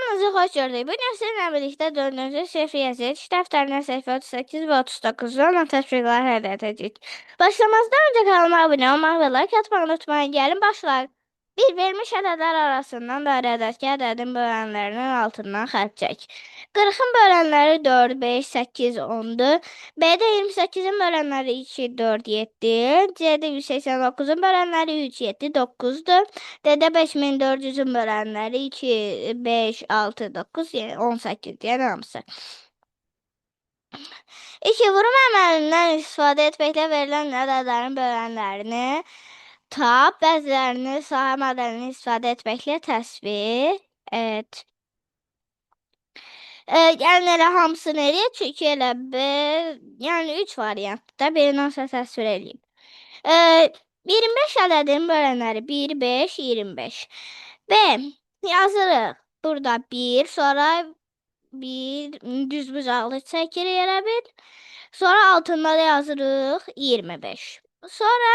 Hamınızı xoş gördük. Bugün sizinlə birlikdə 4-cü sinif riyaziyyat iş dəftərindən səhifə 38 və 39-da olan tətbiqləri həll edəcəyik. Başlamazdan öncə kanalıma abunə olmağı və like atmayı unutmayın. Gəlin başlayaq. Bir, verilmiş ədədlər arasından dairədəki ədədin bölənlərinin altından xətt çək. 40-ın bölənləri 4, 5, 8, 10-dur. B-də 28-in bölənləri 2, 4, 7. C-də 189-un bölənləri 3, 7, 9-dur. D-də 5400-ün bölənləri 2, 5, 6, 9, yəni 18, yəni hamısı. 2. Vurum əməlindən istifadə etməklə verilən ədədlərin bölənlərini tap, bəzilərini sahə modelini istifadə etməklə təsvir et. Yəni elə hamısını eləyir, çünki elə B, yəni 3 variantda birini olsa təsvir eləyib. 25 ədədinin bölənləri 1, 5, 25. B yazırıq. Burada 1, sonra bir düz bucaqlı çəkirik elə bir. Sonra altında da yazırıq 25. Sonra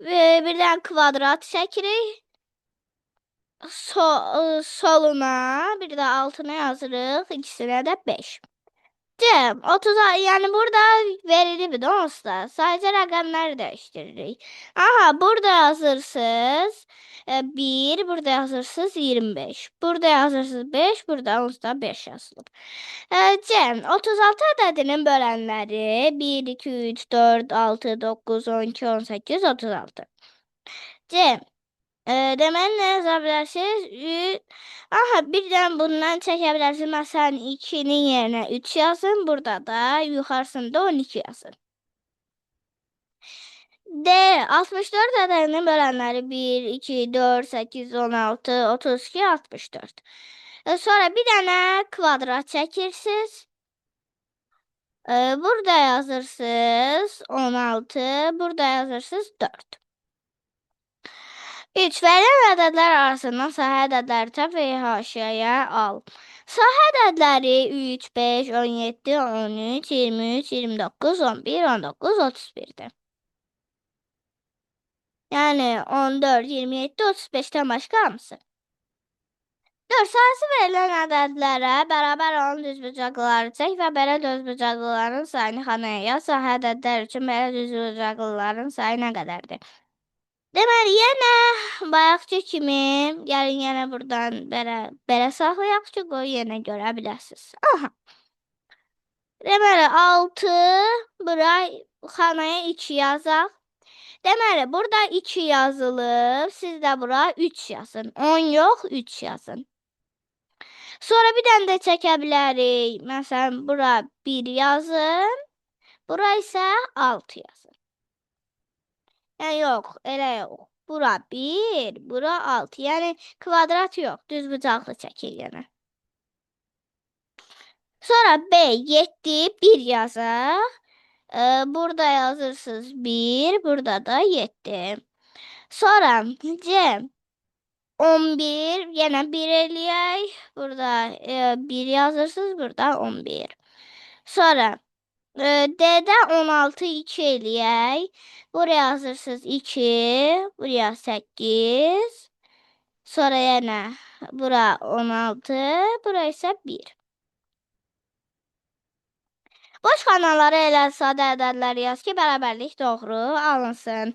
birdən kvadrat çəkirik. Soluna bir də altına yazırıq. İkisinə də 5. C 30, yəni burada verilib də onsuz da. Sadəcə rəqəmləri dəyişdiririk. Aha, burada yazırsınız 1, burada yazırsınız 25. Burada yazırsınız 5, burada onsuz da 5 yazılıb. C 36 ədədinin bölənləri 1, 2, 3, 4, 6, 9, 12, 18, 36. C deməli nə yaza bilərsiniz? Aha, bir dənə bundan çəkə bilərsiniz. Məsələn, 2-nin yerinə 3 yazın. Burada da yuxarısında 12 yazın. D 64 ədədinin bölənləri 1, 2, 4, 8, 16, 32, 64. Sonra bir dənə kvadrat çəkirsiniz. Burada yazırsınız 16, burada yazırsınız 4. 3. Verilən ədədlər arasından sahə ədədləri tap və haşiyaya al. Sahə ədədləri 3, 5, 17, 13, 23, 29, 11, 19, 31-dir. Yəni 14, 27, 35-dən başqa hamısı. 4. Sahəsi verilən ədədlərə bərabər olan düzbucaqlıları çək və belə düzbucaqlıların sayını xanaya yaz. Sahə ədədlər üçün belə düzbucaqlıların sayı nə qədərdir? Deməli, yenə bayaqki kimi, gəlin yenə buradan belə saxlayaq ki, qoy yenə görə biləsiniz. Aha. Deməli, 6, bura xanaya 2 yazaq. Deməli, burada 2 yazılıb, siz də bura 3 yazın. 10 yox, 3 yazın. Sonra bir dənə də çəkə bilərik. Məsələn, bura 1 yazın, bura isə 6 yazın. Yəni yox, elə yox. Bura 1, bura 6. Yəni kvadrat yox, düz bucaqlı çəkir yenə. Sonra B 7, 1 yazaq. Burada yazırsınız 1, burada da 7. Sonra C 11, yenə 1 eləyək. Burada 1 yazırsınız, burada 11. Sonra D-də 16, 2 eləyək. Buraya yazırsınız 2, buraya 8. Sonra yenə bura 16, bura isə 1. Boş xanalara elə sadə ədədlər yaz ki, bərabərlik doğru alınsın.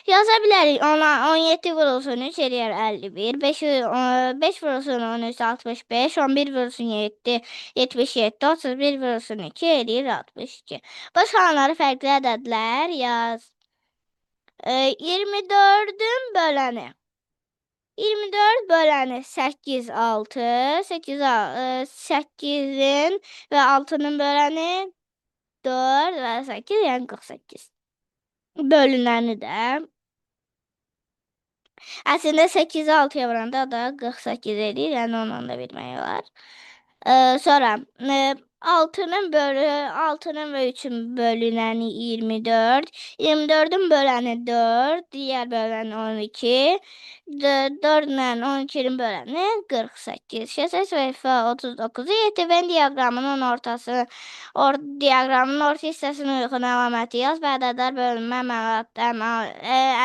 Yaza bilərik 17 vurulsun 3 eləyər 51, 5 vurulsun 13 65, 11 vurulsun 7 77, 31 vurulsun 2 eləyir 62. Boş xanalara fərqli ədədlər yaz. 24-ün böləni. 24 böləni 8, 6, 8, 8-in və 6-nın böləni 4 və 8, yəni 48. Bölünəni də. Əslində 8-i 6-ya vuranda da 48 eləyir, yəni ondan da bilmək olar. Sonra 6-nın bölü 6-nın və 3-ün bölünəni 24, 24-ün böləni 4, digər böləni 12, 4 ilə 12-nin böləni 48. Keçək səhifə 39-u 7 Venn diaqramının ortası, diaqramın orta hissəsinə uyğun əlaməti yaz və ədədlər bölünmə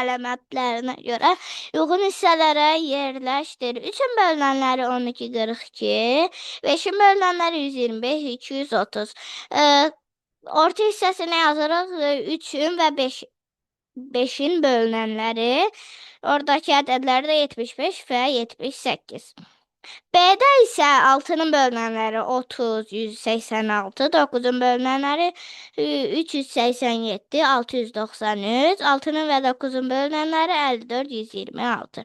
əlamətlərinə görə uyğun hissələrə yerləşdir. 3-ün bölünənləri 12, 42, 5-in bölünənləri 125, 230. Orta hissəsinə yazırıq 3-ün və 5-in bölünənləri. Oradakı ədədlər də 75 və 78. B-də isə 6-nın bölünənləri 30, 186, 9-un bölünənləri 387, 693, 6-nın və 9-un bölünənləri 54, 126.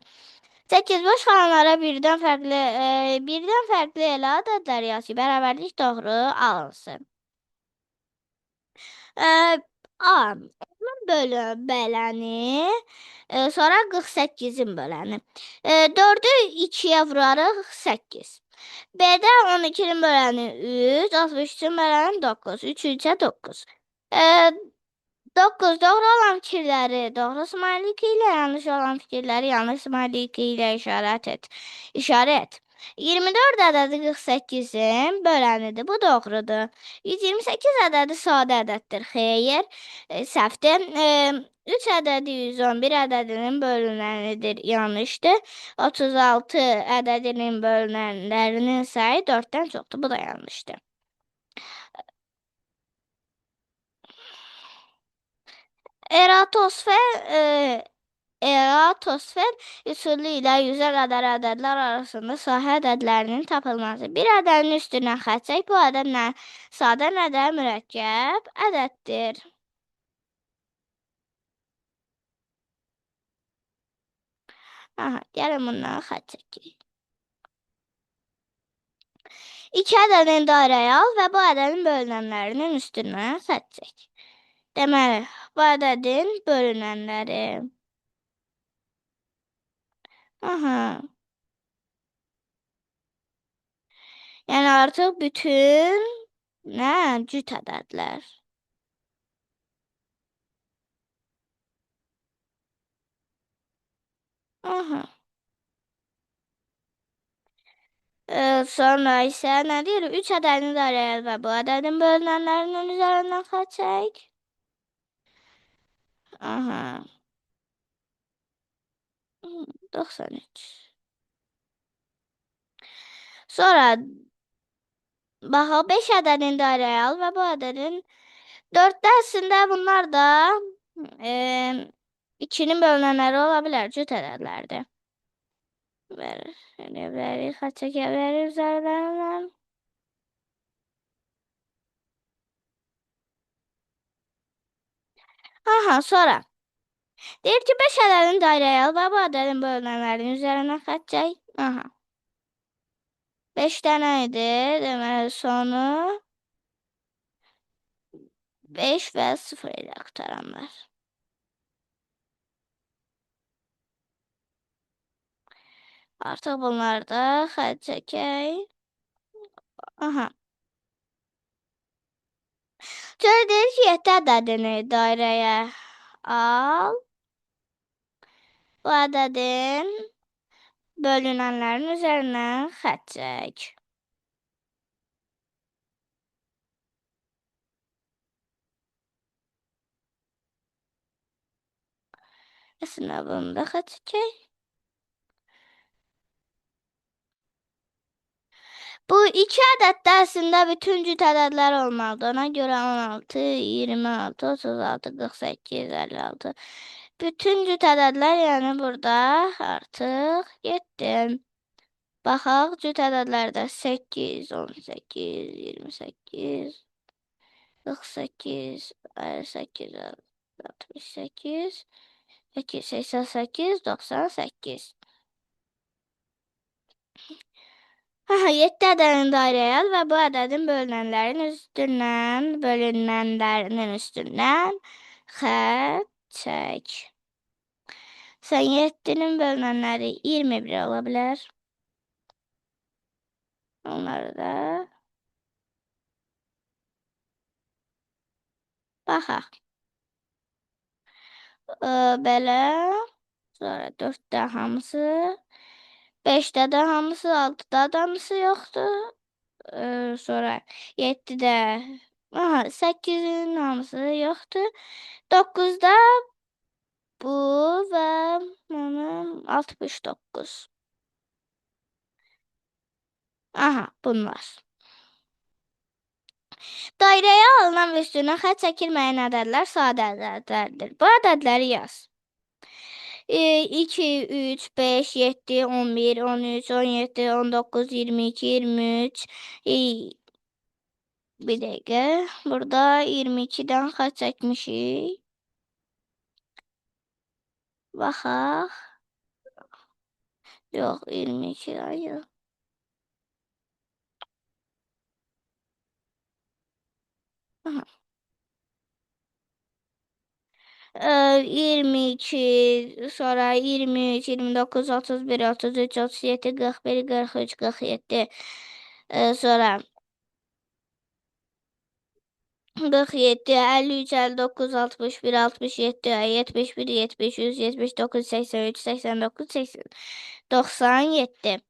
8 boş xanalara birdən fərqli elə ədədlər yaz ki, bərabərlik doğru alınsın. A. 10-un böləni, sonra 48-in böləni. 4-ü 2-yə vurarıq 8. B-də 12-nin böləni 3, 63-ün böləni 9. 3 3-ə 9. 9 doğru olan fikirləri doğru smaylik ilə, yanlış olan fikirləri yanlış smaylik ilə işarət et. İşarə et. 24 ədədi 48-in bölənidir. Bu doğrudur. 128 ədədi sadə ədəddir. Xeyr, səhvdir. 3 ədədi 111 ədədinin bölünənidir. Yanlışdır. 36 ədədinin bölünənlərinin sayı 4-dən çoxdur. Bu da yanlışdır. Eratosfer, Eratosfer üsulu ilə 100-ə qədər ədədlər arasında sahə ədədlərinin tapılması. Bir ədədin üstündən xətt çək. Bu ədəd nə sadə, nə də mürəkkəb ədəddir. Aha, gəlin bundan xətt çəkək. 2 ədədin dairəyə al və bu ədədin bölünənlərinin üstündən xətt çək. Deməli, bu ədədin bölünənləri. Aha. Yəni artıq bütün nə cüt ədədlər. Aha. Sonra isə nə deyir? 3 ədədini dairəyə al və bu ədədin bölünənlərinin üzərindən xətt çək. Aha. 93. Sonra baxaq 5 ədədini dairəyə al və bu ədədin 4-də əslində bunlar da 2-nin bölünənləri ola bilər, cüt ədədlərdir. Ver, eləyə bilərik, xətt çəkə bilərik üzərlərindən. Aha, sonra deyir ki, 5 ədədini dairəyə al və bu ədədin bölünənlərinin üzərindən xətt çək. Aha. 5 dənə idi. Deməli, sonu 5 və 0 ilə qurtaranlar. Artıq bunları da xətt çəkək. Aha. Sonra deyir ki, 7 ədədini dairəyə al. Bu ədədin bölünənlərin üzərindən xətt çək. Əslində bunu da xətt çəkək. Bu iki ədəddə əslində bütün cüt ədədlər olmalıdır. Ona görə 16, 26, 36, 48, 56. Bütün cüt ədədlər yəni burada artıq getdi. Baxaq cüt ədədlərdə 8, 18, 28, 48, 58, 68, 88, 98. Aha, 7 ədədini dairəyə al və bu ədədin bölünənlərin üstündən, bölünənlərinin üstündən xətt çək. Sən 7-nin bölünənləri 21 ola bilər. Onları da. Baxaq. Belə. Sonra 4-də hamısı. 5-də də hamısı, 6-da da hamısı yoxdur. Sonra 7-də, aha, 8-in hamısı yoxdur. 9-da bu və bunun 69. Aha, bunlar. Dairəyə alınan və üstünə xətt çəkilməyən ədədlər sadə ədədlərdir. Bu ədədləri yaz. 2, 3, 5, 7, 11, 13, 17, 19, 22, 23. Bir dəqiqə. Burada 22-dən xətt çəkmişik. Baxaq. Yox, 22-dən yox. Aha. 22, sonra 23, 29, 31, 33, 37, 41, 43, 47. Sonra 47, 53, 59, 61, 67, 71, 73, 79, 83, 89, 80, 97.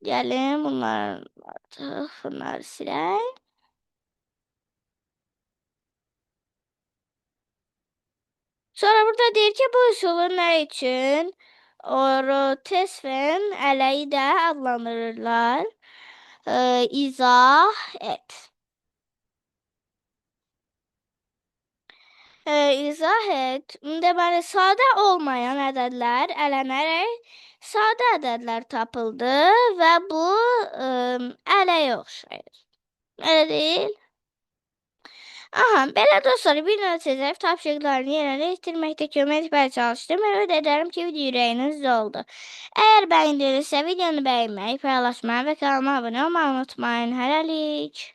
Gəlin bunlar artıq bunları silək. Sonra burada deyir ki, bu üsulu nə üçün Orotesfen ələyi də adlandırırlar. İzah et. İzah et. Deməli, sadə olmayan ədədlər ələnərək sadə ədədlər tapıldı və bu ələyə oxşayır. Elə deyil? Aha, belə dostlar, bir növ ev tapşırıqlarını yerinə yetirməkdə kömək etməyə çalışdım. Ümid edərəm ki, video ürəyinizdə oldu. Əgər bəyəndinizsə, videonu bəyənməyi, paylaşmayı və kanalıma abunə olmayı unutmayın. Hələlik.